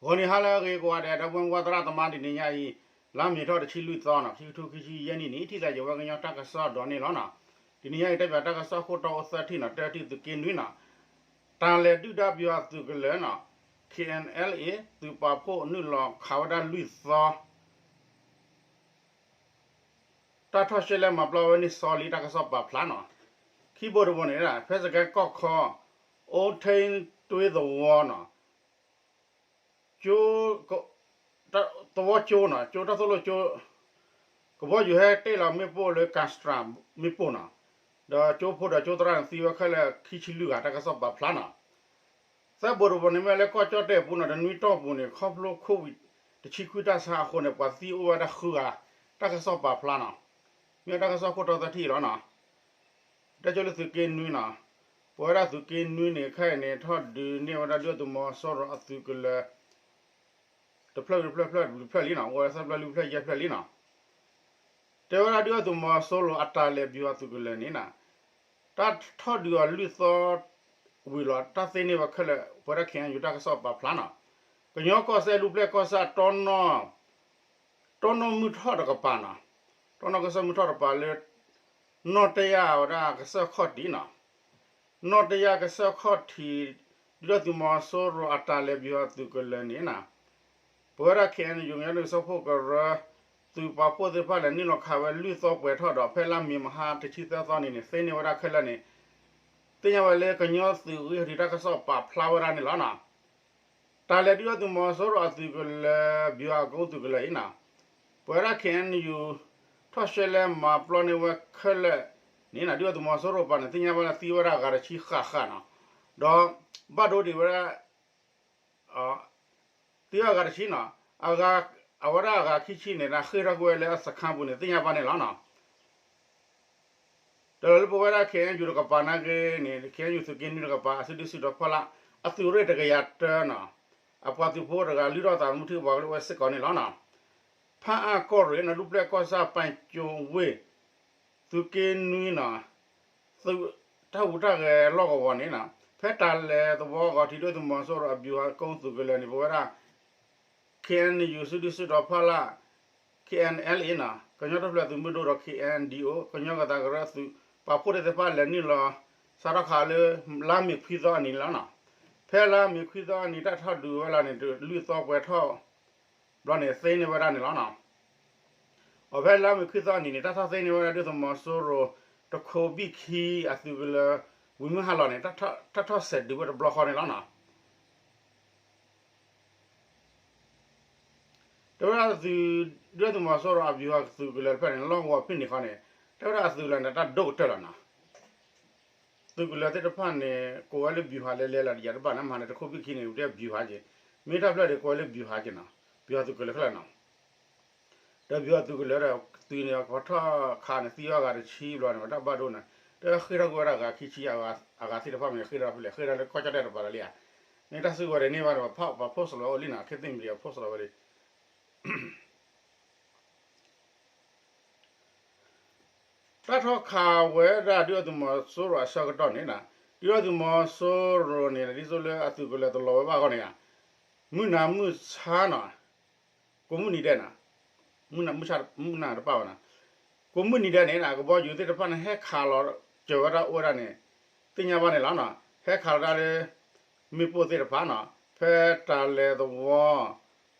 ဂီၤနံၤဟါလၢအဂ့ၤကိးဂၤဒဲး ဒီပုၢ်ဝဲၢ်သရၣ်သမါ တနံၤညါအံၤ လါမ့ၤထီၣ်တဆံလွံၢ်သီနီၤ ခံကထိခံဆံယဲၢ်နံၣ်န့ၣ် ထံၣ်သးယဝဲကညီတၢ်ကစီၣ်ဒီးန့ၣ်လီၤနီၤ. တနံၤညါအံၤ တၢ်ပၠးတၢ်ကစီၣ်ခိၣ်တီအိၣ်သၢထံၣ်နီၤ တၢထံၣ်သုးက့နွံနီၤ တၢ်လဲၤဒုၣ်ဒါပယီၤသုးကလၢၤနီၤ K N L A သုးပာ်ဖှိၣ်နုာ်လီၤခးဝဲဒၣ်လွံၢ်သီ တၢ်ထီၣ်ရှဲလဲၣ်မၤပျီဝဲန့ၣ် စီၤလံတၢ်ကစီၣ်ပာ်ဖျါနီၤ. ခံဘိတဘိန့ၣ် ဖဲစကဲကီၢ်ခီ အိၣ်ထ့တွ့သဝီနီၤ ကၠိ သဝီကၠိနီၤ ကၠိတၢ်သိၣ်လိကၠိ ကဘီယူၤဟဲတ့ၢ်လီၤမ့ၣ်ပိၢ်လၢ ကၤစတြၤ မ့ၣ်ပိၢ်နီၤ ဒီးကၠိဖိဒီးကၠိသရၣ်န့ၣ် သံဝဲခဲလၢာ်ခံဆံလွံၢ်ဂၤ တၢ်ကစီၣ်ပာ်ဖျါနီၤ. သၢဘိတဘိန့ၣ် မ့ၢ်လၢကီၢ်ကၠီၣ်တဲၣ်ပူၤနီၤ တနွံတီၢ်ပူၤန့ၣ် ခီဖျိ COVID တဆံခွံတၢ်ဆါအဃိန့ၣ် ပှၤသံအိၣ်ဝဲဒၣ်ဃုဂၤ တၢ်ကစီၣ်ပာ်ဖျါနီၤ. မ့ၢ်တၢ်ကစီၣ်ခိၣ်တီသၢထံၣ်လီၤနီၤ. တဲကၠိလၢသုးက့နွံနီၤ ပဝဲဒၣ်သုးက့နွံန့ၣ် ခဲအံၤန့ၣ် ထီၣ်ဒုးန့ၢ်ဝဲဒၣ်ဒုၣ်ဒါသုးမီၤစိရိၤအသုးကလၢၤ တဖျၢၣ်တဖျၢၣ်ဖျၢၣ်တဖျၢၣ်လံနီၤ အိၣ်ဝဲဒၣ်သၢဖျၢၣ်လွံၢ်ဖျၢၣ်ယဲၢ်ဖျၢၣ်လံနီၤ. တဲဝဲဒၣ်ဒုၣ်ဒါသုးမီၤစိရိၤအတၢ်လဲၤဘျူးအသုးကလၢၤန့ၣ်နီၤ တၢ်ထီၣ်ဒုးအီၤလွံၢ်သီဝံၤလီၤ တၢ်သ့န့ၢ်ဝဲခဲလၢာ် ပဝဲဒၣ် K N U တၢ်ကစီၣ်ပာ်ဖျါနီၤ. ကညီကီၢ်စဲၣ်လူၢ်ပျဲၢ်ကီၢ်ဆၣ် တီနီၢ်မုၢ်ထီၣ်တကပၤနီၤ တီနီၢ်ကစၢၢ်မုၢ်ထီၣ်တကပၤလၢ နီၢ်တယၢ်ဝဲဒၣ်ကစၢၢ်ခီၣ်ထံးနီၤ နီၢ်တယၢ်ကစၢၢ်ခီၣ်ထံး ဒုၣ်ဒါသုးမီၤစိရိၤအတၢ်လဲၤဘျူးအသုးကလၢၤန့ၣ်နီၤ ပဝဲဒၣ် K N U ကညီတၢ်ကစီၣ်ဖိကရၢ သုးပာ်ဖှိၣ်သ့ၣ်တဖၣ်လဲၤနုာ်လီၤခးဝဲလွံၢ်သီပှဲၤထီၣ်ဒီး ဖဲလါမ့ၤမဟါတဆံသၢသီန့ၣ်န့ၣ် သ့န့ၢ်ဝဲဒၣ်ခဲလၢာ်န့ၣ် သ့ၣ်ညါဝဲလၢကညီသုးဂံၢ်ဟီၣ်ထံးတၢ်ကစီၣ်ပာ်ဖျါဝဲဒၣ်န့ၣ်လီၤနီၤ. တၢ်လဲၤဒုၣ်ဒါသုးမီၤစိရိၤအသုးကလၢၤ ဘျူးအကုန်းသုးကလၢၤအံၤနီၤ ပဝဲဒၣ် K N U ထီၣ်ရှဲလဲၣ်မၤပျီန့ၢ်ဝဲခဲလၢာ်န့ၣ်နီၤ ဒုၣ်ဒါသုးမီၤစိရိၤပၤန့ၣ် သ့ၣ်ညါဘၣ်လၢသံဝဲဒၣ်အဂၤတဆံဃၣ်ဃၣ်နီၤ ဒီးဘၣ်ဒိဒံးဝဲဒၣ် သံဝဲအဂၤတဆံနီၤ အဝဲဒၣ်အဂၤခံဆံန့ၣ် ဃ့ၢ်ထီၣ်ကွံာ်ဝဲလၢအစခါပူၤန့ၣ် သ့ၣ်ညါဘၣ်န့ၣ်လီၤနီၤ. ဒီးလၢပဝဲဒၣ် K N U တကပၤနာ်က့န့ၣ် K N U သုးက့နွံတကပၤ အစုဒုၣ်စုတီၤဖီလာ် အသုးရ့ၣ်တကယၤတၢနီၤ အပှၤသုးဖိတဂၤ လုၢ်ထီၣ်သးသမူထံၣ်ပှၤကလုာ်အိၣ်ဝဲစ့ၢ်ကီးန့ၣ်လီၤနီၤ. ဖၣ်အၣ်ကီၢ်ရ့ၣ်နီၤ လူၢ်ပျဲၢ်ကီၢ်ဆၣ် ပၣ်ကၠိဝ့ၢ် သုးက့နွံနီၤ သုးတၢ်ဟူးတၢ်ဂဲၤလီၢ်ကဝီၤန့ၣ်နီၤ ဖဲတၢ်လဲၤသဝီဂီၤထံးဒုၣ်ဒါသုးမီၤစိရိၤအဘျူးအကုန်းသုးကလၢၤန့ၣ် ပဝဲဒၣ် K N U စုဒုၣ်စုတီၤဖီလာ် K N L A နီၤ ကညီတၢ်ထူၣ်ဖျဲးသုးမုၢ်ဒိၣ်ဒီး K N D O ကညီကသးကရၢသုးပာ်ဖှိၣ်သ့ၣ်တဖၣ်လဲၤနုာ်လီၤ စးထီၣ်ခးလၢ လါမ့ၤခွံသီအနံၤန့ၣ်လီၤနီၤ. ဖဲလါမ့ၤခွံသီအနံၤ တၢ်ထီၣ်ဒုးဝဲလီၤန့ၣ် လွံၢ်သီပှဲၤထီၣ်ဘျီန့ၣ် သ့န့ၢ်ဝဲဒၣ်န့ၣ်လီၤနီၤ. အဖဲလါမ့ၤခွံသီအနံၤန့ၣ် တၢ်ထီၣ်သ့န့ၢ်ဝဲဒၣ်ဒုၣ်ဒါသုးမီၤစိရိၤ တခိးဘံၣ်ခံအသုးကလၢၤ ဝံၤမုၢ်ဟါလီၤန့ၣ် တၢ်ထီၣ်ဆဲးဒုးဝဲတဘျီဃီန့ၣ်လီၤနီၤ. တဲဝဲဒၣ်သုး ဒုၣ်ဒါသုးမီၤစိရိၤအဘျူးအသုးကလၢၤတဖျၢၣ်န့ၣ် လီၢ်ကဝီၤဖဲန့ၣ်ခီန့ၣ် တဲဝဲဒၣ်အသုးကလၢၤန့ၣ် တၢ်ဒိၣ်ကတၢၢ်လီၤနီၤ. သုးကလၢၤသ့ၣ်တဖၣ်န့ၣ် ကိးဝဲလၢဘျူးဟးလဲၤလဲၤလီၤတယၤတဘၣ်န့ၣ် မၤန့ၣ် တခိးဘံၣ်ခံန့ၣ် တဲဘျူးဟးက့ၤ မ့ၢ်တၢ်ဖျၢၣ်ဒီး ကိးဝဲလၢဘျူးဟးက့ၤနီၤ ဘျူးဟးသုးကလၢၤခဲလၢာ်နီၤ. ဒီးဘျူးဟးသုးကလၢၤဒီး သုးန့ၣ် ပှၤထီၣ်ခးန့ၣ် သံဝဲအဂၤတဆံဘျီန့ၣ် တၢ်ဘၣ်ဒိန့ၣ် တဃ့ၢ်ထီၣ်ကွံာ်ဝဲဒၣ်အဂၤခံဆံ အဂၤသ့ၣ်တဖၣ်မ့ၢ်ဃ့ၢ်ထီၣ်ဖဲလဲၣ် ဃ့ၢ်ထီၣ်လၢကီၢ်ကၠီၣ်တဲၣ်တပၤလီၤလံဧါ. မ့ၢ်တၢ်စုကဝဲၤဒဲးန့ၢ်ဘၣ်ဒီး ပ post လီၤဝဲလံနီၤ ခ့သ့ၣ်မံၤဒီး post လီၤဝဲလံ တၢ်ထီၣ်ခးဝဲဒၣ်ဒုၣ်ဒါသုးမီၤစိရိၤအဆၢကတီၢ်န့ၣ်နီၤ ဒုၣ်ဒါသုးမီၤစိရိၤန့ၣ် ဒ်သိးလၢအသုးကလၢၤတလီၤဝဲဘၣ်အဂီၢ်န့ၣ်ဧါ မုၢ်နၤမုၢ်ဆါနီၤ ကိးမုၢ်နံၤဒဲးနီၤ မုၢ်နၤမုၢ်ဆါတပၣ်ဘၣ်နီၤ ကိးမုၢ်နံၤဒဲးန့ၣ်နီၤ ကဘီယူၤသ့ၣ်တဖၣ်န့ၣ် ဟဲခးလီၤစၢၤဝဲဒၣ်အိၣ်ဝဲဒၣ်န့ၣ် သ့ၣ်ညါဘၣ်န့ၣ်လီၤနီၤ ဟဲခးလီၤဒၣ်လၢ မ့ၣ်ပိၢ်သ့ၣ်တဖၣ်နီၤ ဖဲတၢ်လဲၤသဝီ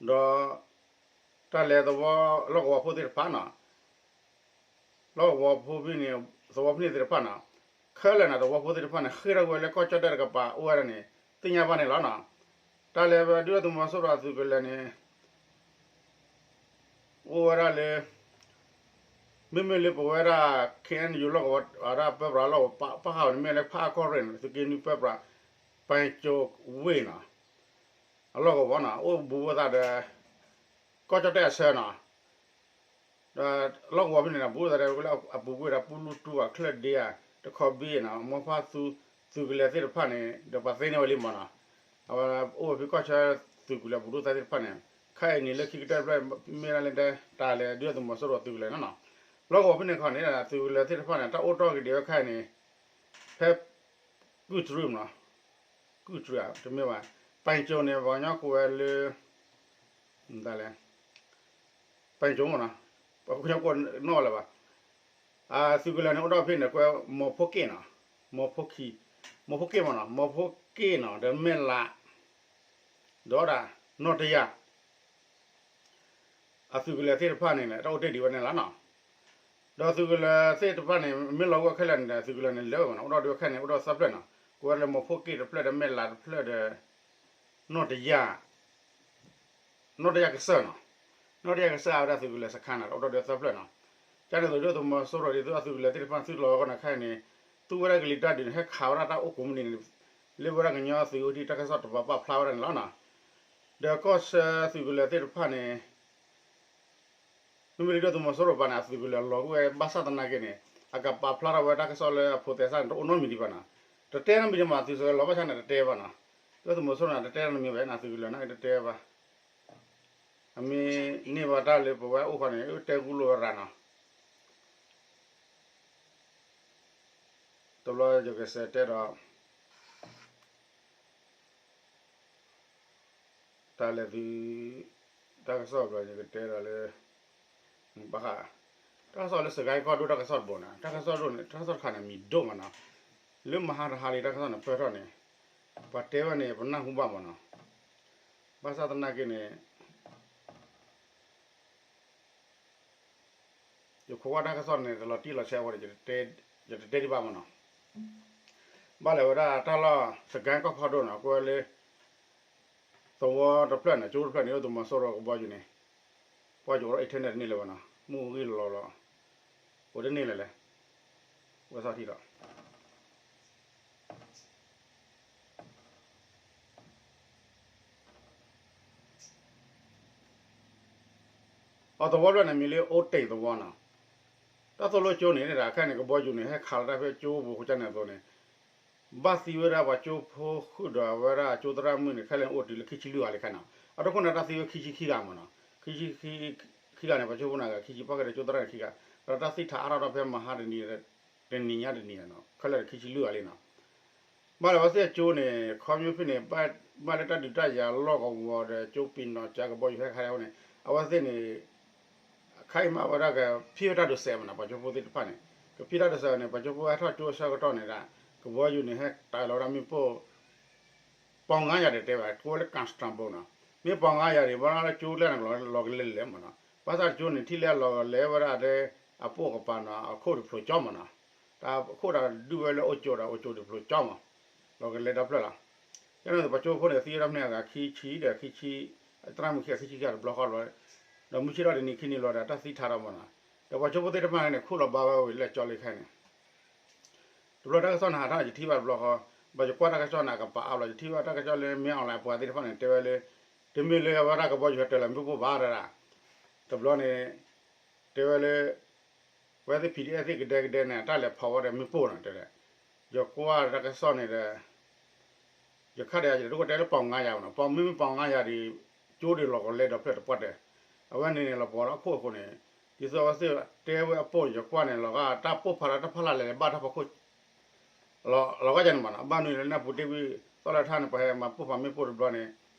ဒီး တၢ်လဲၤသဝီ လီၢ်ကဝီၤဖိသ့ၣ်တဖၣ်နီၤ လီၢ်ကဝီၤဖိဖဲန့ၣ် သဝီဖဲန့ၣ်သ့ၣ်တဖၣ်နီၤ ခဲလၢာ်န့ၣ် သဝီဖိသ့ၣ်တဖၣ်န့ၣ် ဃ့ၢ်ထီၣ်ကွံာ်ဝဲလၢကီၢ်ကၠီၣ်တဲၣ်တကပၤအိၣ်ဝဲဒၣ်န့ၣ် သ့ၣ်ညါဘၣ်န့ၣ်လီၤနီၤ. တၢ်လဲၤဝဲဒၣ်ဒုၣ်ဒါသုးမီၤစိရိၤအသုးကလၢၤန့ၣ် အိၣ်ဝဲဒၣ်လၢ မ့မ့ၢ်လၢပဝဲဒၣ် K N U လီၢ်ကဝီၤ အဝဲဒၣ်ပၢပြးလီၢ်ကဝီၤ ပၣ်ဃးဝဲန့ၣ် မ့ၢ်လၢဖၣ်အၣ်ကီၢ်ရ့ၣ်န့ၣ် သုးက့နွံပၢပြး ပၣ်ကၠိဝ့ၢ်နီၤ အလီၢ်ကဝီၤနီၤ အိၣ်ဘူးဝဲသးဒီး ကီၢ်ကၠီၣ်တဲၣ်အဆၢနီၤ ဒီးလီၢ်ကဝီၤဖဲန့ၣ်နီၤ ဘူးဝဲသးဒီး လၢအပူၤကွံာ်ဒီး ပူလူတူၢ်ဘၣ် ချၢၣ်ဒ့ဧါ တခီဘ့ၣ်နီၤ မိၢ်ဖးသူ သုးကလၢၤသ့ၣ်တဖၣ်န့ၣ် ဒီးပှၤသ့န့ၢ်ဝဲလံမးနီၤ. အဝဲအိၣ်ဝဲဖဲကီၢ်ဆၢသုးကလၢၤဘူးဒိၣ်သးသ့ၣ်တဖၣ်န့ၣ် ခဲအံၤန့ၣ်လၢခံကတၢၢ်တဖျၢၣ် မ့ၢ်ဒၣ်လၢ တၢ်လဲၤဒုၣ်ဒါသုးမီၤစိရိၤသုးကလၢၤနီၤနီၤ. လီၢ်ကဝီၤဖဲန့ၣ်ခီန့ၣ် သုးကလၢၤသ့ၣ်တဖၣ်န့ၣ် တၢ်အိၣ်တီၢ်က့ၤဒံးဝဲခဲအံၤန့ၣ် ဖဲ ကုၢ်တြူးမးနီၤ ကုၢ်တြူးဧါ တမ့ၢ်ဘၣ် ပၣ်ကၠိန့ၣ် ပှၤကညီကိးဝဲလၢ တၢ်လဲၣ်, ပှၤကညီကိးနီၢ်လၢၤဘၣ်, အသုးကလၢၤန့ၣ် အိၣ်ဒီးဖဲန့ၣ် ကွဲး မီၤဖိက့ၣ်နီၤ, မီၤဖိခံ, မီၤဖိက့ၣ်မ့ၢ်နီၤ, မီၤဖိက့ၣ်နီၤ ဒီးမဲၢ်လး, ဒီးဒၣ် နီၢ်တယၢ် အသုးကလၢၤသ့ၣ်တဖၣ်န့ၣ် တၢ်အိၣ်တ့ၢ်ဒံးဝဲန့ၣ်လီၤနီၤ. ဒီးသုးကလၢၤသ့ၣ်တဖၣ်န့ၣ် မ့ၢ်လီၤဝဲခဲလၢာ်န့ၣ်ဒီး သုးကလၢၤန့ၣ်လၢာ်ဝဲနီၤ, အိၣ်ဒီးဒံးဝဲခဲန့ၣ် အိၣ်ဒီးသၢဖျၢၣ်နီၤ, ကဝဲလၢမီၤဖိက့ၣ်တဖျၢၣ်ဒီး မဲၢ်လးတဖျၢၣ်ဒီး နီၢ်တယၢ် နီၢ်တယၢ်ကစၢၢ်နီၤ, နီၢ်တယၢ်ကစၢၢ်အဝဲဒၣ်သုးကလၢၤစခါန့ၣ် အိၣ်ဒီးဒံးဝဲသၢဖျၢၣ်နီၤ. ကန့ၣ်သိးဒုၣ်ဒါသုးမီၤစိရိၤဒ်သိးအသုးကလၢၤသ့ၣ်တဖၣ် သုးလီၤဝဲကီးန့ၣ်ခဲအံၤန့ၣ် သူဝဲဒၣ်ကလံၤတၢ်ဒုးန့ၣ် ဟဲခးဝဲဒၣ်တၢ်အိၣ်ကိးမုၢ်နံၤန့ၣ် လၢဝဲဒၣ်ကညီသုးအူထံတၢ်ကစီၣ်တပာ်ပာ်ဖျါဝဲဒၣ်န့ၣ်လီၤနီၤ. ဒီးကီၢ်ဆၢသုးကလၢၤသ့ၣ်တဖၣ်န့ၣ် မ့မ့ၢ်ဒုၣ်ဒါသုးမီၤစိရိၤဘၣ်န့ၣ် အသုးကလၢၤလီၤကွံာ်ဝဲဘၣ်ဆၣ်သနာ်က့န့ၣ် အကပာ်ဖျါထီၣ်ဝဲတၢ်ကစီၣ်လၢအဖိးသဲစးန့ၣ် တအိၣ်နီတမံၤဒံးဘၣ်နီၤ. တတဲနီတမံၤဒံးမး သုးကလၢၤလီၤဘၣ်ဆၣ်န့ၣ် တတဲဘၣ်နီၤ. ဒုၣ်ဒါသုးမီၤစိရိၤန့ၣ် တတဲနီတမံၤဘၣ်နီၤ, သုးကလၢၤန့ၣ် တတဲဘၣ်. အမ့ၢ်န့ၢ်ဘၣ်တၢ်လၢပဝဲအိၣ်ဃီန့ၣ် တဲကူလိာ်ဝဲရၤနီၤ. တဘျီယကစးတဲဒီး တၢ်လဲၤသု တၢ်ကစီၣ်ဘျီယကတဲဒီးလၢ ဘၣ်ဃး တၢ်ကစီၣ်လၢစကဲကီၢ်ဒိၣ်တၢ်ကစီၣ်တဘိန့ၣ် တၢ်ကစီၣ်ဒိၣ်န့ၣ် တၢ်ကစီၣ်တခါန့ၣ် မံၤဒိၣ်မးနီၤ. လၢမဟါတဟါလံတၢ်ကစီၣ်န့ၣ်ပၢၢ်ထီၣ်န့ၣ် ပှၤတဲဝဲန့ၣ် ပနၢ်ဟူဘၣ်မးနီၤ. ဘၣ်ဆၣ်သနာ်က့န့ၣ် ယခိးကွၢ်တၢ်ကစီၣ်န့ၣ် တလီၤတံၢ်လီၤဆဲးဝဲဒီး ယတတဲဒံးဘၣ်မးနီၤ. ဘၣ်လဲၤဝဲဒၣ်တၢ်လီၢ် စကဲကီၢ်ခီဒိၣ်နီၤ ကွဲလၢ သဝီတဖျၢၣ်န့ၣ် ကၠိတဖျၢၣ်န့ၣ် အိၣ်သုးမီၤစိရိၤကဘီယူၤန့ၣ် ပှၤယအိၣ်ဒီး internet တန့ၢ်လၢၤဘၣ်နီၤ မုၢ်ဂံၢ်လီၤလီၤ အိၣ်တန့ၢ်လၢၤလဲၣ် ဝဲသီၣ်ထံဒီး အသဝီဖျၢၣ်န့ၣ် မံၤလၢအိၣ်တ့ၢ်သဝီနီၤ. တၢ်သိၣ်လိကၠိန့ၣ် တၢ်ခဲန့ၣ် ကဘီယူၤန့ၣ် ဟဲခးလီၤတၢ်ဖဲကၠိပူၤဃိကန့ၣ်အသိးန့ၣ် ဘၣ်သံဝဲဒၣ်ပှၤကၠိဖိဃုာ်ဒီးအဝဲဒၣ်ကၠိသရၣ်မုၣ်န့ၣ် ခဲလၢာ်အိၣ်တုၤလၢခံဆံလွံၢ်ဂၤလံခဲနီၤ. အတခိၣ်န့ၣ် တၢ်သံဝဲခံဆံခံဂၤမးနီၤ. ခံဆံခံဂၤန့ၣ် ပှၤကၠိဖိန့ၣ်ဂၤခံဆံ ပှၤကဒီးကၠိသရၣ်န့ၣ်ခံဂၤ ဒီးတၢ်သံထးအါထီၣ်ဒီးဖဲမဟါတနံၤ တနံၤညါတနံၤနီၤ ခဲလၢာ်တခံဆံလွံၢ်ဂၤလံနီၤ. ဘၣ်လၢဝဲသ့ၣ်အကၠိန့ၣ် ခီဖျိဖဲန့ၣ် ဘၣ်လၢတၢ်ဒုးတၢ်ယၤလီၢ်ကဝီၤဒီး ကၠိပံၤနီၣ်ကၠါကဘီယူၤဟဲခါအဃိန့ၣ် အဝဲသ့ၣ်န့ၣ် ခါအံၤမးဝဲဒၣ်ကဖံးဝဲတၢ်ဒိးစဲးမးနီၤ ပှၤကၠိဖိသ့ၣ်တဖၣ်န့ၣ် ကဖံးတၢ်ဒိးစဲးန့ၣ် ပှၤကၠိဖိဟဲထီၣ်ကၠိအဆၢကတီၢ်န့ၣ်ဒၣ် ကဘီယူၤန့ၣ်ဟဲတၢ်လီၤဝဲဒၣ်မ့ၣ်ပိၢ် ပီၢ်ငါးယၤဒၣ်တဲဘၣ် ကိးဝဲလၢ constabulary နီၤ. မ့ၢ်ပီၢ်ငါးယၤဒၣ် ဘၣ်လၢကၠိကျဲန့ၣ် လီၤကလဲလဲလဲမးနီၤ. ဘၣ်ဆၣ်ကၠိန့ၣ် ထံၣ်လၢအလီၤကလဲဝဲဒၣ်ဒီး အပိၢ်ကပၤနီၤ အခိၣ်ဒုးဖျိကၠီမးနီၤ. တၢ်အခိၣ်ဒီးဒုးဝဲလၢအိၣ်ကၠိဒီး အိၣ်ကၠိဒုးဖျိကၠီမး လီၤကလဲဒီဖျၢၣ်လီၤ. ကန့ၣ်ပှၤကၠိဖိန့ၣ် သံဝဲဒၣ်ဖဲန့ၣ်အဂၤခံဆံဒီးခံဆံ သရၣ်မုၣ်ခံဂၤခံဆံခံဂၤတဘျီဃီလီၤ. ဒီးမုၢ်ဆ့ၣ်ထီၣ်တနံၤခံနံၤလီၤဒီး တၢ်သံထးထီၣ်မးနီၤ. ဒီးပှၤကၠိဖိသ့ၣ်တဖၣ်န့ၣ် ခူၣ်လီၤဘါဝဲဝံၤလၢကၠီလံခဲအံၤန့ၣ် တဘျီတၢ်ကစီၣ်န့ၣ်ဟးထီၣ်န့ၣ် ယထံၣ်ဘၣ်တဘျီဃီ, ဘၣ်ယကွၢ်တၢ်ကစီၣ်န့ၣ် အကပာ်အါဘျီ ယထံၣ်ဘၣ်တၢ်ကစီၣ်လၢ မင်းအောင်လှိုင် အပှၤသ့ၣ်တဖၣ်န့ၣ် တဲဝဲလၢ တမ့ၢ်လၢအဝဲဒၣ်ကဘီယူၤဟဲတၢၤလီၤမ့ၣ်ပိၢ်ဘၣ်ဒၣ်, တဘျီန့ၣ် တဲဝဲလၢ ဝဲသ့ၣ် PDF သ့ၣ်ကဒဲကဒဲန့ၣ် တၢ်လဲၤဖီၣ်ဝဲဒီးမ့ၣ်ပိၢ်နီၤ တဲဝဲ, ယကွၢ်တၢ်ကစီၣ်န့ၣ်ဒီး ယခါဒီးယတဒိၣ်ကတဲလၢပီၣ်ငါးယၤဘၣ်နီၤ, ပီၣ်မ့မ့ၢ်ပီၣ်ငါးယၤဒီး ကၠိဒုးလီၤကလဲဒီဖျၢၣ်တပှၢ်တဲ, အဝဲန့ၣ်န့ၣ် လီၤပှီၤလၢအခိၣ်အဃိန့ၣ် ဒ်သိးအဝဲသ့ၣ်တဲဝဲအပိၢ်န့ၣ် ယကွၢ်န့ၣ် လီၤဂာ်တၢ်ပိၢ်ဖးဒီးတၢ်ဖီလာ်လဲၤလဲၤဘၣ်တၢ်ဖီခိၣ် လီၤဂာ်ယၤန့ၣ်မးနီၤ, အဘၣ်နုၤလၢနၢ်ပူၤတ့ၢ်ကွံာ် သီလၢထါန့ၣ် ပှၤဟဲမၤပိၢ်ဖးမ့ၣ်ပိၢ်တဘျီန့ၣ်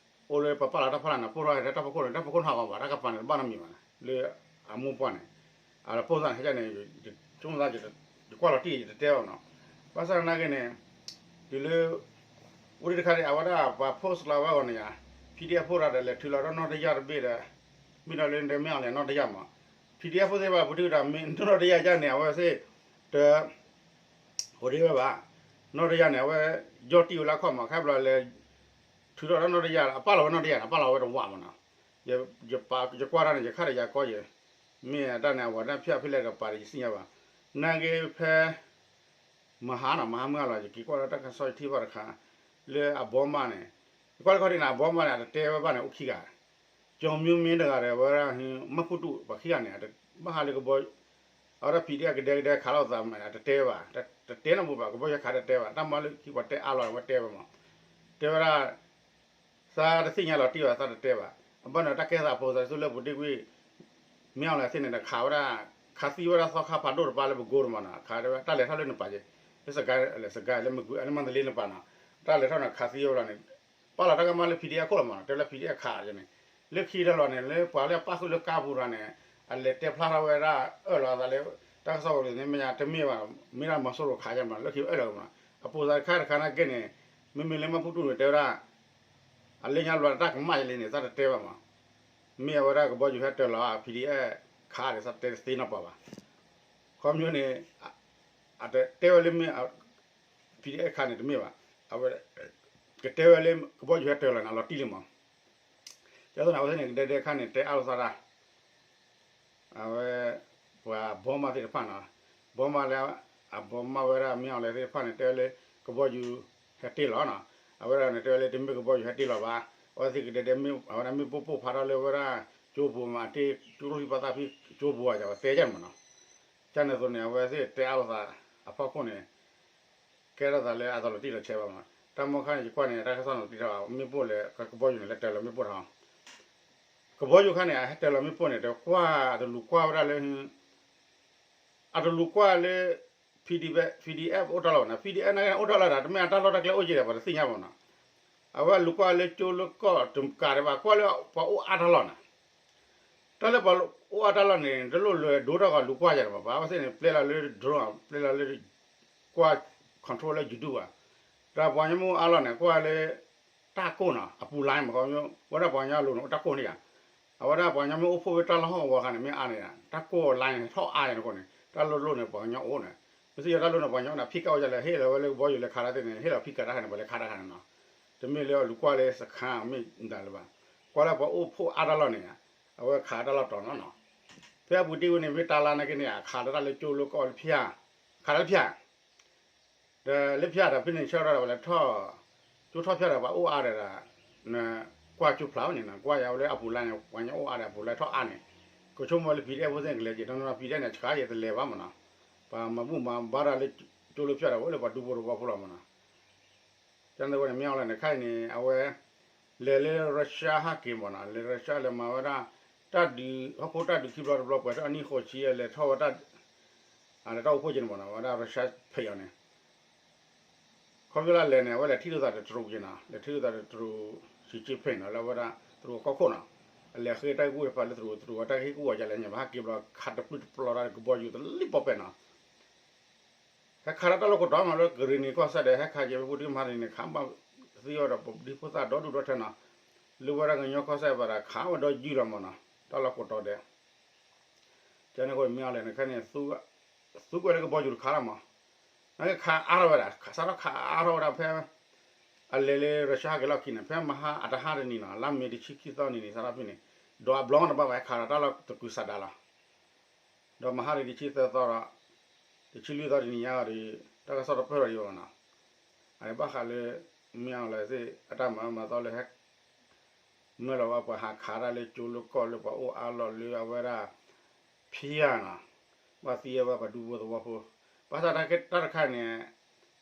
အိၣ်လၢပပာ်လီၤတၢ်ဖီလာ်န့ၣ် ပိၢ်ထီၣ်ဟဲဒီးတၢ်ဖီခိၣ်န့ၣ် တၢ်ဖီခိၣ်န့ၣ်ဟးဂီၤဘၣ် တၢ်ကပၤန့ၣ်တဘၣ်နီတမံၤဘၣ်န့ၣ် လၢအမိၢ်ပှၢ်န့ၣ် အပိၢ်စၢ်န့ၣ် ခဲန့ၣ် ဆိကမိၣ်သး ယကွၢ်လီၤတံၢ် ယတတဲဘၣ်နီၤ, ဘၣ်ဆၣ်သနာ်က့န့ၣ် တုၤလၢ အိၣ်ဒံးတခါန့ၣ် အဝဲဒၣ်ပှၤ post လီၤဝဲဂီၤန့ၣ်ယါ PDF ဖိတဂၤဒီးလဲၤထုးလီၤဒီးနီၢ်တယၢ်တဘ့ၣ်ဒီး မ့ၢ်ဒီးလၢဒဲမ့ၢ်အီၤလဲၣ်နီၢ်တယၢ်မး PDF ဖိသ့ၣ်တဖၣ်ပတုာ်ဒီးမ့ၢ်နီၢ်တယၢ်ယါန့ၣ် အဝဲသ့ၣ် တ ဟိးဒ့ဝဲဘၣ်, နီၢ်တယၢ်န့ၣ် အဝဲ ယီၢ်တံၢ်ဝဲလၢအခီၣ်မး ခဲဘျီလဲၤ ထုးထီၣ်ဒီးနီၢ်တယၢ် အပာ်လီၤဝဲနီၢ်တယၢ်န့ၣ် အပာ်လီၤဝဲတဝးမးနီၤ, ယကွၢ်တၢ်န့ၣ် ယခါဒီးယၤကီယဲၢ်, မ့ၢ်တၢ်န့ၣ် အဝဲဒၣ်ဖၠၣ်ဖဲလဲၣ်ဒီးပာ်ဒီး ယသ့ၣ်ညါဘၣ်, နာ်က့ဖဲ မဟါနီၤ မဟါမုၢ်ဂၤလီၤ ယက့ၤကွၢ်လၢတၢ်ကစီၣ်ယထံၣ်ဘၣ်တခါ လၢအဘီမးန့ၣ်, ယကွၢ်လၢခီၣ်ထံးန့ၣ် အဘီမးန့ၣ် အတတဲဝဲဘၣ်န့ၣ် အိၣ်ခံဂၤ ကၠီမၠိမ့ၢ်တဂၤဒီး အဝဲဒၣ် မၢ်ဖူတူၣ် ပှၤခံဂၤန့ၣ် ဘၣ်ဟးလၢကဘီ အဝဲဒၣ် PDF ကဒဲကဒဲခးလိာ်သးမး အတတဲဘၣ်, တတဲနီတဘိဘၣ် ကဘီယူၤခးတတဲဘၣ် တၢ်မၤလၢခံပှၤတဲအါလီၤ အဝဲတဲဝဲမး, တဲဝဲဒၣ် သးတသ့ၣ်ညါလီၤတံၢ်ဘၣ် သးတတဲဘၣ်, အဘၣ်န့ၣ် တၢ်ကဲသးဖိသးစူၤလၢပူၤတ့ၢ်ကွံာ် မ့ၢ်အီၤလဲၣ်သ့ၣ်န့ၣ်ဒီး ခးဝဲဒၣ် ခးသံဝဲဒၣ်သီခါဖးဒိၣ်တပၤလၢပကိတမးနီၤ ခးဝဲဒၣ် တၢ်လဲၤထီၣ်လၢနပၤက့ၤ လၢစကဲ လၢစကဲ လၢမကွံ လၢမန္တလေးနပၤနီၤ, တၢ်လဲၤထီၣ်န့ၣ် ခးသံဝဲလီၤန့ၣ် ပာ်လီၤတၢ်ကမၣ်လၢ PDF အခိၣ်လီၤမးနီၤ တဲလၢ PDF ခးန့ၣ် လၢခံတလီၢ်န့ၣ် လၢပှၤလၢအပၣ်ဃုာ်လၢကါပူၤတဂၤန့ၣ် အလဲၤတဲဖျါထီၣ်ဝဲဒၣ်အၢၣ်လီၤအသးလၢ တၢ်ကစီၣ်ဝဲန့ၣ် မ့ၢ်ညါတမ့ၢ်ဘၣ်, မ့ၢ်ဒၣ်မီၤစိရိၤခးယါမး လၢခံအၢၣ်လီၤမး, အပိာ်သးတခါတခါနာ်က့န့ၣ် မ့မ့ၢ်လၢမီၢ်ဖူတူၣ်န့ၣ် တဲဝဲဒၣ် အလၢညါလီၤတၢ်ကမၣ်ယလဲၣ်န့ၣ် သးတတဲဘၣ်မး, မ့ၢ်အဝဲဒၣ်ကဘီယူၤဟဲတၢၤလီၤ PDF ခးဒီး သးတဲတသ့နီတပၤဘၣ်, ခီဖျိန့ၣ် အတဲဝဲလၢမ့ၢ် PDF ခးန့ၣ်တမ့ၢ်ဘၣ်, အဝဲ ကတဲဝဲလၢကဘီယူၤဟဲတၢၤလီၤန့ၣ် အလီၤတံၢ်လံမး, ကဲသိးန့ၣ် အဝဲသ့ၣ်န့ၣ် ကဒဲဒဲခါန့ၣ် တဲအါလိာ်သးတၢ် အဝဲ ပှၤဘီမါသ့ၣ်တဖၣ်နီၤ, ဘီမါလၢ အဘီမါဝဲဒၣ်မ့ၢ်အီၤလဲၣ်သ့ၣ်တဖၣ်န့ၣ် တဲဝဲလၢ ကဘီယူၤဟဲတ့ၢ်လီၤနီၤ, အဝဲဒၣ်န့ၣ် တဲဝဲလၢတမ့ၢ်ကဘီယူၤဟဲတ့ၢ်လီၤဘၣ်, အဝဲသ့ၣ်ကဒဲဒဲမ့ၢ် အဝဲဒၣ်မ့ၢ်ပိၢ်ပိၢ်ဖးထီၣ်လၢဝဲဒၣ် ကၠိပူၤမး အတ့ၢ်ကၠိလိၣ်ဖံးပာ်သၣ်ဖံးကၠိပူၤအယၤ ပတဲယဲၢ်မးနီၤ, ကန့ၣ်အသိးန့ၣ် အဝဲသ့ၣ်တဲအါလိာ်သးအဖီခိၣ်န့ၣ် ကဲထီၣ်သးလၢအတလီၤတံၢ်လီၤဆဲးဘၣ်မး, တၢ်မီခါန့ၣ် ယကွၢ်န့ၣ် တၢ်ကစီၣ်န့ၣ်တံၢ်ထီၣ် မ့ၣ်ပိၢ်လဲၣ် ကဘီယူၤန့ၣ် လဲၤတၢၤလီၤမ့ၣ်ပိၢ်ထီၣ် ကဘီယူၤခါန့ၣ် အဟဲတၢၤလီၤမ့ၣ်ပိၢ်န့ၣ် တကွၢ် အတလူၤကွၢ်ဝဲဒၣ်လၢ အတလူၤကွၢ်လၢ PDF အိၣ်တၢ်လီၢ်ဘၣ်နီၤ, PDF နာ်က့န့ၣ် အိၣ်တၢ်လီၢ်ဒီး တမ့ၢ်အတၢ်လီၢ်တၢ်ကျဲအိၣ်က့ဒီး ပှၤတသ့ၣ်ညါဘၣ်နီၤ, အဝဲလူၤကွၢ်လၢကၠိလၢကီၢ်တကးဒံးဘၣ် ကွၢ်လၢပှၤအိၣ်အါတၢ်လီၢ်န့ၣ် တၢ်လၢပှၤအိၣ်အါတၢ်လီၢ်န့ၣ် တလိၣ်လၢဒိတၢ်ဂီၤလူၤကွၢ်ယၤဘၣ်, အဝဲသ့ၣ်န့ၣ် ပျဲလီၤလၢ drone ပျဲလီၤလၢ ကွၢ် control လၢ YouTube ဘၣ်, ဒီးပှၤကညီမ့ၢ်အိၣ်အါလီၢ်န့ၣ် ကွၢ်လၢ တၢ်ကိၢ်နီၤ အပူၤလါမး, ဝဲဒၣ်ပှၤကညီအလိၤန့ၣ် အိၣ်တၢ်ကိၢ်န့ၣ်ဧါ, အဝဲဒၣ်ပှၤကညီမ့ၢ်အိၣ်ဖှိၣ်ဝဲတၢ်လီၢ်ဟီၣ်ကဝီၤခါန့ၣ် မ့ၢ်အါန့ၣ် တၢ်ကိၢ်လါန့ၣ် ထီၣ်အါန့ၣ်အဃိန့ၣ် တၢ်လိၣ်လိၣ်န့ၣ် ပှၤကညီအိၣ်န့ၣ်, မ့ၢ်သ့ၣ်ညါတၢ်လိၣ်န့ၣ် ပှၤကညီအိၣ်န့ၣ် ဖံးကၣ်အိၣ်ဒ်လဲၣ် ဟ့ၣ်လီၤဝဲလၢကဘီယူၤလဲၤခးတၢ်သ့ၣ်န့ၣ် ဟ့ၣ်လီၤဖံးကၣ်တၢ်ခါန့ၣ် ပှၤလဲၤခးတၢ်ခါန့ၣ်နီၤ, တမ့ၢ်လၢလူၤကွၢ်လၢစခါမ့ၢ်ဒၣ်လၢၤဘၣ်, ကွၢ်လၢပှၤအိၣ်ဖှိၣ်အါတၢ်လီၢ်န့ၣ် အဝဲခးတၢ်လီၢ်တီၤနီၤနီၤ, ဖဲအပူၤတ့ၢ်ဝဲန့ၣ် မ့ၢ်တၢ်လါနာ်က့န့ၣ် အခးတၢ်လၢကၠိလၢကီၢ်လၢဖၠၣ်, ခးတၢ်လၢဖၠၣ် ဒီးလၢဖၠၣ်ဒီးဖဲန့ၣ်ဆၢကတီၢ်ဒီးပှၤလဲၤထီၣ် ကၠိထီၣ်ဖၠၣ်ဒီးပှၤအိၣ်အါဒီး ကွၢ်ကၠိဖျါဝဲန့ၣ်နီၤ, ကွၢ်ယၤဝဲလၢအပူၤလါန့ၣ် ပှၤကညီအိၣ်အါဒီးအပူၤလါထီၣ်အါန့ၣ်, ကဆိကမိၣ်လၢ PDF ဖိသ့ၣ်န့ၣ် ကလဲၤက့ၤ တနီၤနီၤ PDF န့ၣ် ဆှးယဲတလဲၤဘၣ်မးနီၤ, ပှၤမၤဘူၣ်မၤဘါတၢ်လၢကၠိလၢဖၠၣ်ဒီး အိၣ်လၢပှၤဒူဖိသဝီဖိလီၤမးနီၤ, ကန့ၣ်ဝဲန့ၣ် မ့ၢ်အီၤလၢန့ၣ် ခဲအံၤန့ၣ် အဝဲ လဲၤလၢ Russia ဟဲက့ၤမးနီၤ, လဲၤ Russia လဲၤမၤဝဲဒၣ် တၢ်ဒုး ဟီၣ်ခိၣ်တၢ်ဒုးခံဘျီတဘျီ ပှဲၤထီၣ်အနံၣ်ဃိးဆံ လဲၤထီၣ်ဝဲတၢ် လဲၤတၢ်အိၣ်ဖှိၣ်က့ၤန့ၣ်မးနီၤ, ဝဲဒၣ် Russia ဖဲအံၤန့ၣ် ခီဖျိလၢလဲၤန့ၣ် အဝဲလဲၤထံၣ်လိာ်သးဒီးတရူးက့ၤနီၤ, လဲၤထံၣ်လိာ်သးဒီးတရူး Xi Jinping နီၤ, လၢအဝဲဒၣ် တရူးကီၢ်ခိၣ်နီၤ, အလဲၤဃ့တၢ်ဟ့ၣ်ကူၣ်ဝဲဖးလၢတရူး တရူးအတၢ်ဟ့ၣ်ကူၣ်ဝဲယလဲၣ်န့ၣ် ပဟဲက့ၤဘျီ ခးတပျုၢ်တပျီတၢ်ဒီးကဘီယူၤတလံၣ်ပီၣ်ပဲနီၤ ဟဲခးတၢ်တၢ်လီၢ်ကိးတီၤမးလၢကရ့ၣ်နံၤကီၢ်စဲၣ်ဒီး ဟဲခးက့ၤဝဲဖိဒံဖိသၣ်န့ၣ် ခးဘၣ်သံအီၤဒီးပဒံဖိသၣ်ဒီဒူၣ်ဒီထၢနီၤ, လၢဝဲဒၣ်ကညီကီၢ်စဲၣ်ဘၣ်ဒီး ခးဝဲဒီးယုၢ်လီၤမးနီၤ, တၢ်လီၢ်ကိးတီၤဒဲး, ကန့ၣ်အဃိမ့ၢ်အီၤလဲၣ်န့ၣ် ခဲန့ၣ် သူကွဲးလၢကဘီယူၤတခါလီၤမး, နကခးအါထီၣ်ဝဲဒၣ် စးထီၣ်ခးအါထီၣ်ဝဲဒၣ်ဖဲ အလဲၤလၢ Russia ဟဲက့ၤလီၢ်ခံန့ၣ် ဖဲမဟါအတဟါတနံၤနီၤ လါမ့ၤတဆံခံသီနံၤန့ၣ် စးထီၣ်ဖဲန့ၣ် ဒီးအဘျီမးတဘၣ်ဘၣ် ဟဲခးဒီးတၢ်လီၢ်တကုၤဆးဒးလီၤ ဒီးမဟါန့ၣ်တဆံသၢသီဒီး တဆံလွံၢ်သီတနံၤညါဒီး တၢ်ကစီၣ်တပၢၢ်ထီၣ်ဒံးဘၣ်နီၤ, အန့ၣ်ဘၣ်ဃးလၢ မ့ၢ်အီၤလဲၣ်သ့ၣ် အတၢ်မၤအၢမၤသီလၢဟဲ မၢလီၤဝဲပှၤဟးခးတၢ်လၢကၠိလၢကီၢ်လၢပှၤအိၣ်အါလီၢ်လၢအဝဲဒၣ် ဖံးယါနီၤ, ဘၣ်သံအဝဲပှၤဒူဖိသဝီဖိ, ဘၣ်ဆၣ်တၢ်တခါန့ၣ်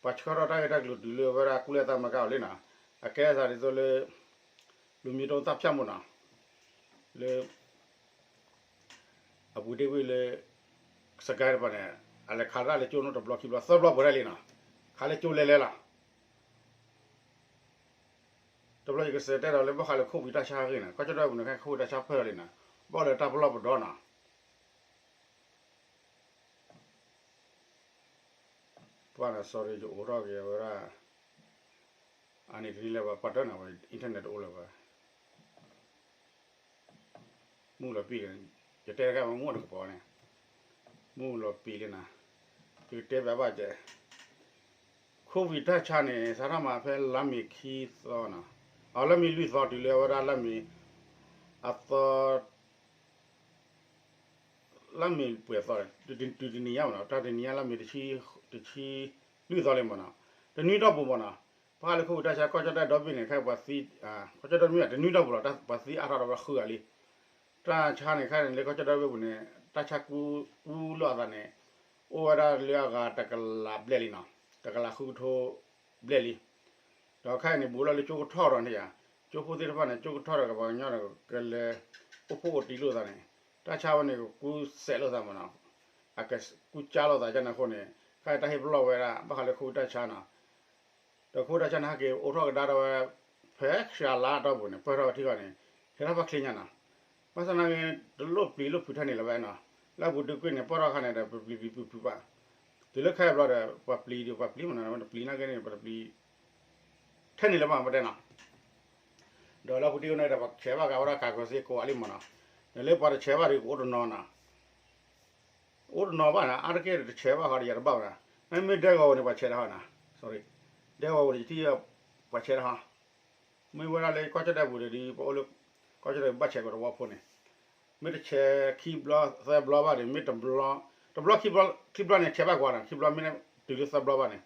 ပှၤဆှၢထီၣ်တၢ်ဂ့ၢ်တၢ်ကျိၤတုၤလၢအဝဲဒၣ်ကူလဲၣ်သးမၤကါအီၤလံနီၤ, အကဲသးဒ်သိးလၢ လူမျိုးတုံးသတ်ဖြတ်မှုနီၤ, လၢ အပူၤတ့ၢ်ဝံၤလၢ စကဲတပၤန့ၣ် အလဲၤခးတၢ်လၢကၠိနီတဘျီခံဘျီသၢဘျီပှဲၤဒၣ်လံနီၤ, ခးလၢကၠိလဲၤလဲၤလီၤ တဘျီယကစံးတဲဒီးလၢဘၣ်ဃးလၢ COVID တၢ်ဆါအဂ့ၢ်န့ၣ် ကီၢ်ကၠီၣ်တဲၣ်ပူၤန့ၣ် ခဲ COVID တၢ်ဆါဖဲလီၤလံနီၤ, ဘၣ်လၢတၢ်ပလီၢ်ပဒီနီၤ, ပှၤန့ၣ် sorry ယအိးထီၣ်က့ၤဝဲဒၣ် အန့ၣ်တနံၤလၢၤဘၣ် ပှၤတၢ်န့ၣ်ဝဲ internet တအိၣ်လၢၤဘၣ် မုၢ်လီၤပံာ်လံ, ယတဲတခါမ့ၢ်မုၢ်တကပီၤန့ၣ်, မုၢ်လီၤပံာ်လံနီၤ, ယကတဲဘၣ်ဘၣ်ကဲ, COVID တၢ်ဆါန့ၣ် စးထီၣ်မးဖဲလါမ့ၤခံသီနီၤ, အလါမ့ၤလွံၢ်သီတုၤလၢအဝဲဒၣ်လါမ့ၤ အသီ လါမ့ၤပှဲၤသီ, တုၤတနံၤညါမ့ၢ်နီၤ, တၢ်တနံၤညါလါမ့ၤ တဆံလွံၢ်သီလံမ့ၢ်နီၤ, တနွံတီၢ်ပူၤမ့ၢ်နီၤ, ဘၣ်ဃးလၢ COVID တၢ်ဆါ ကီၢ်ကၠီၣ်တဲၣ်ဒီဘ့ၣ်န့ၣ် ခဲပှၤသံ, ကီၢ်ကၠီၣ်တဲၣ်တမ့ၢ်ဘၣ် တနွံတီၢ်ပူၤလီၤ ပှၤသံအါထီၣ်ဒီးပှၤဃုဂၤလံ, တၢ်ဆါန့ၣ် ခဲန့ၣ်လၢကီၢ်ကၠီၣ်တဲၣ်တဘ့ၣ်ပူၤန့ၣ် တၢ်ဆါကူကူလီၤအသးန့ၣ် အိၣ်ဝဲဒၣ်လၢအဂၤတကလးဘျဲၣ်လံနီၤ, တကလးဃုကထိဘျဲၣ်လံ ဒီးခဲအံၤန့ၣ် ဘူးလီၤလၢကၠိကထီၣ်ဒီးန့ၣ်ဧါ, ကၠိဖိသ့ၣ်တဖၣ်န့ၣ် ကၠိကထီၣ်ဒီးကပှၤကညီဒီး ကလဲၤအိၣ်ဖှိၣ်အိၣ်တံၢ်လိာ်သးန့ၣ်, တၢ်ဆါဝဲန့ၣ် ကကူစဲးလိာ်သးမ့ၢ်နီၤ, အကကူကၠါလိာ်သးကန့ၣ်အဃိန့ၣ် ခဲအံၤတၢ်ဟ့ၣ်ပလီၢ်ဝဲဒၣ် ဘၣ်ဃးလၢ COVID တၢ်ဆါနီၤ, ဒီး COVID တၢ်ဆါန့ၣ် ဟဲက့ၤအိးထီၣ်ကဒါထီၣ်ဝဲ ဖဲကၠၤလါအတီၢ်ပူၤန့ၣ် ပၢၢ်ထီၣ်ဝဲထံဃီန့ၣ် ကဲထီၣ်ပှၤချ့ညါနီၤ, ဘၣ်ဆၣ်နာ်က့ တလိၣ်ပျံၤလိၣ်ဖုးထဲန့ၣ်လၢၤဘၣ်နီၤ, လၢအပူၤဒုကွံာ်န့ၣ် ပီၢ်ထီၣ်ခါန့ၣ်ဒီး ပပျံၤပျံၤဖုးဖုးဘၣ်, တုၤလၢခဲအံၤဘျီဒီး ပှၤပျံၤဒီးပှၤပျံၤမနီၤ, တပျံၤနာ်က့န့ၣ် ပတပျံၤ ထဲန့ၣ်လၢၤဘၣ်ပတဲနီၤ, ဒီးလၢပူၤတံၢ်အံၤန့ၣ်ဒီး ပဆဲးဘၣ်က့ၤဝဲဒၣ် ကၤကွဲးစ့ကိးဂၤလံမနီၤ, ဒီးလၢပှၤတဆဲးဘၣ်ဒီး ကအိၣ်တနီၤနီၤ အိၣ်တနီၤဘၣ်နီၤ, အါတက့ၢ်တဆဲးဘၣ်ဃီဒီး ယၤတဘၣ်ဘၣ်နီၤ, မ့မ့ၢ်ဒဲဂီၤဝဲန့ၣ် ပှၤဆဲးတၢ်ဟီနီၤ, ဒဲဂီၤဝဲန့ၣ် ယထံၣ် ပှၤဆဲးတၢ်ဟီ, မ့ၢ်ဝဲဒၣ်လၢကီၢ်ကၠီၣ်တဲၣ်ပူၤဒီး ပအိၣ်လၢ ကီၢ်ကၠီၣ်တဲၣ်ပူၤ ဘၣ်ဆဲးက့ၤတဝီဖိန့ၣ်, မ့ၢ်တဆဲးခံဘျီသၢဘျီဘၣ်ဒီး မ့ၢ်တဘျီ တဘျီခံဘျီ ခံဘျီန့ၣ် ဆဲးဘၣ်ကွၢ်နီၤ, ခံဘျီမ့ၢ်တုၤလၢသၢဘျီဘၣ်န့ၣ်,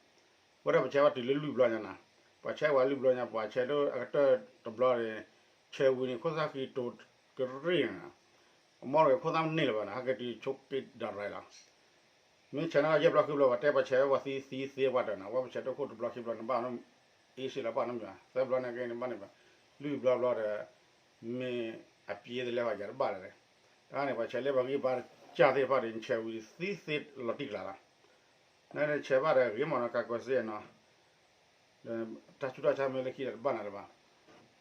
ဝဲဒၣ်ပဆဲးဘၣ်တုၤလၢလွံၢ်ဘျီညါနီၤ, ပှၤဆဲးဝဲလွံၢ်ဘျီညါ ပှၤဆဲးဒိၣ်အကတၢၢ်တဘျီန့ၣ်, ဆဲးဝံၤန့ၣ် ခိၣ်သၣ်ဃံတိၤကရ့ၣ်နီၤ, အမီၢ်တဂ့ၤ ခိၣ်သၣ်မန့ၢ်လၢၤဘၣ်နီၤ, ဟဲက့ၤတုၤဆိးက့ဒၣ်ရၤလီၤ မ့ၢ်ဆဲးန့ၣ်လီၤ ယဲၢ်ဘျီဃုဘျီ ပှၤတဲပှၤဆဲးဝဲပှၤသံသံသ့ပှၤတၢၢ်နီၤ, ဝဲပဆဲးဒိၣ်ခိၣ်တဘျီခံဘျီန့ၣ်ဘၣ်နီတမံၤဘၣ်, သၢဘျီန့ၣ်က့န့ၣ်ဘၣ်န့ၣ်ဘၣ်, လွံၢ်ဘျီဘျီဒီး မ့ၢ်အပျ့ၤသလဲဝဲ ယၤတဘၣ်လၢၤ, တၢ်န့ၣ် ပှၤဆဲးလၢပှၤဂံၢ်ဘါကၢ်သ့ၣ်တဖၣ်ဒီး နဆဲးဝံၤသံသ့လီၤတံၢ်ကျါလီၤ, နဆဲးဘၣ်ဒီးဂ့ၤမနီၤ ကၤကွဲးစ့နီၤ ဒီးတၢ်ဆူးတၢ်ဆါမ့ၢ်လၢခံဒီးတဘၣ်နၤလၢၤဘၣ်,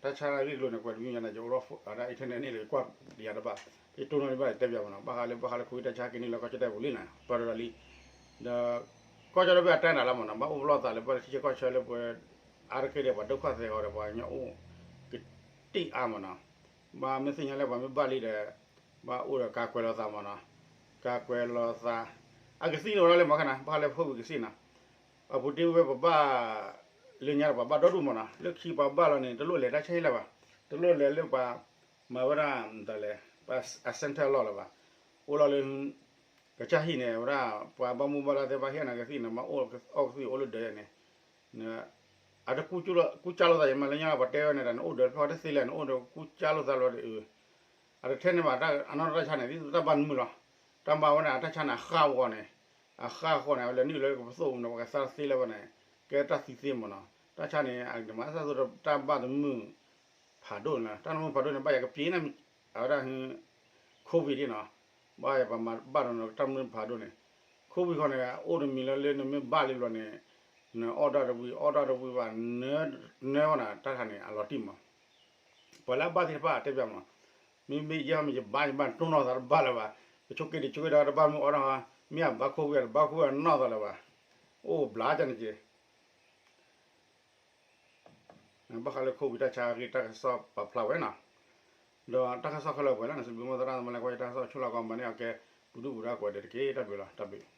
တၢ်ဆါဂ့ၢ်ကျိၤန့ၣ် ကွဲးတမံၤညါန့ၣ် ယအိၣ်ဒီးဒၣ် internet န့ၣ်လၢယကွၢ်ယၤတဘၣ်, ယတိၢ်နီၣ်ဒံးဘၣ်တဲပၠးမနီၤ, ဘၣ်ဃးလၢ ဘၣ်ဃးလၢခိဝ့တၢ်ဆါက့ၤန့ၢ်လၢကီၢ်ကၠီၣ်တဲၣ်ပူၤလံနီၤ ပၢၢ်ဒီးလီၤလံ, ဒီး ကီၢ်ကၠီၣ်တဲၣ်ဘၣ်အတၢ်နၤလီၤမနီၤ, ဘၣ်အိၣ်ဘျီသးလၢပှၤထံဆၢကီၢ်ဆၢလၢပှၤ အါတက့ၢ်ဒီးပှၤဒုက္ခသည်ဃီဒီးပှၤကညီအိၣ်ကတ့ၢ်အါမနီၤ, ဘၣ်မ့ၢ်သ့ၣ်ညါလၢပှၤမ့ၢ်ဘၣ်လံဒီး ဘၣ်အိၣ်ဒီးကၤကွဲးလိာ်သးမနီၤ, ကၤကွဲးလိာ်သး, အကသံၣ်န့ၣ်အိၣ်ဒၣ်လၢမီၢ်ခါနၤ ဘၣ်ဃးလၢဖိဝံၤကသံၣ်နီၤ, အပူၤတ့ၢ်ဝဲပဘၣ် လၢညါဒီးပှၤဘၣ်ဒီဒူၣ်မနီၤ, လၢခံပှၤဘၣ်လီၤန့ၣ် တလိၣ်လဲၤတၢ်ဆါဟံၣ်လၢၤဘၣ်, တလိၣ်လဲၤလၢပှၤ မၤဝဲဒၣ်တလဲၣ် ပှၤအ center လီၢ်လၢၤဘၣ်, အိၣ်လီၤလၢ ကစၢ်ဟံၣ်န့ၣ် ဝဲဒၣ် ပှၤဘၣ်မူဘၣ်ဒါသ့ၣ်တဖၣ်ဟ့ၣ်နၤကသံၣ်န့ၣ် မၤအီၣ်ကသံၣ်အိၣ်လၢဒၢးယဲန့ၣ်, အတကူစါလိာ်သးယမးလၢညါ ပှၤတဲဝဲန့ၣ်ဒီး နအိၣ်ဒီးဖဲတသ့လဲၣ် နအိၣ်ဒီးကူစါလိာ်သးလီၤဒီး အတထဲန့ၣ်ဘၣ် အနီၢ်တၢ်ဆါန့ၣ် ဒ်သိးတၢ်ဘၣ်နမုာ်လီၤ, တၢ်ဘၣ်ဝဲန့ၣ် အတၢ်ဆါန့ၣ် အဃၣ်အဂီၢ်န့ၣ်, အဃၣ်အဂီၢ်န့ၣ် အဝဲလဲၤနုာ်လၢကပသိၣ်ပူၤန့ၣ် ပှၤကသါသ့လၢၤဘၣ်န့ၣ်, ကဲတၢ်သံသ့မနီၤ, တၢ်ဆါန့ၣ် အကမၤသးသိးတၢ်ဘၣ်သမုာ် ဖးဒိၣ်န့ၣ်လီၤ, တၢ်နမုာ်ဖးဒိၣ်န့ၣ် ဘၣ်ယၤကပျ့ၤန့ၣ်, အဝဲဒၣ် COVID န့ၣ်နီၤ, ဘၣ်ယၤပှၤမၤဘၣ်ဒီးတၢ်နမုာ်ဖးဒိၣ်န့ၣ်, COVID ခီန့ၣ် အိၣ်တမံၤလၢလၢနမ့ၢ်ဘၣ်လံဘျီန့ၣ်, နအီၣ်ဒၣ်တဝံၤ အီၣ်ဒၣ်တဝံၤဘၣ်, နၢဝဲန့ၣ် တၢ်ခါန့ၣ် အလီၤတံၢ်မး ပှၤလၢအဘၣ်သ့ၣ်တဖၣ်တဲပၠးမး, မ့မ့ၢ်ယဲၢ်မ့ၢ်ယဘၣ်ယဘၣ်တိၢ်နီၣ်သးတဘၣ်လၢၤဘၣ်, ပဆိးက့တဆိးက့ဒီးတဘၣ်မုၢ်အီၣ်ထီၣ်ဟီ, မ့ၢ်အဘၣ်ခိၣ်ဝံၤအတဘၣ်ခိၣ်ဝံၤအနီၢ်သးလၢၤဘၣ်, အိၣ်ဘျးကန့ၣ်က့ၤ ဘၣ်ဃးလၢခိၣ်ဝံၤတၢ်ဆါဂ့ၢ်တၢ်ကစီၣ်ပာ်ဖျါဝဲနီၤ, ဒီးတၢ်ကစီၣ်ခဲလၢာ်ပှဲၤလၢနစံးဘျုးမိၢ်သရၣ်သမါလၢကွၢ်ယတၢ်ကစီၣ် ဆိၣ်လီၤကီးမၤန့ၢ်အီၤကဲ ပူၤဒုၣ်ပူၤဒါကိးဂၤဒဲးတက့ၢ်. တၢ်ဘျုးလီၤ. တၢ်ဘျုး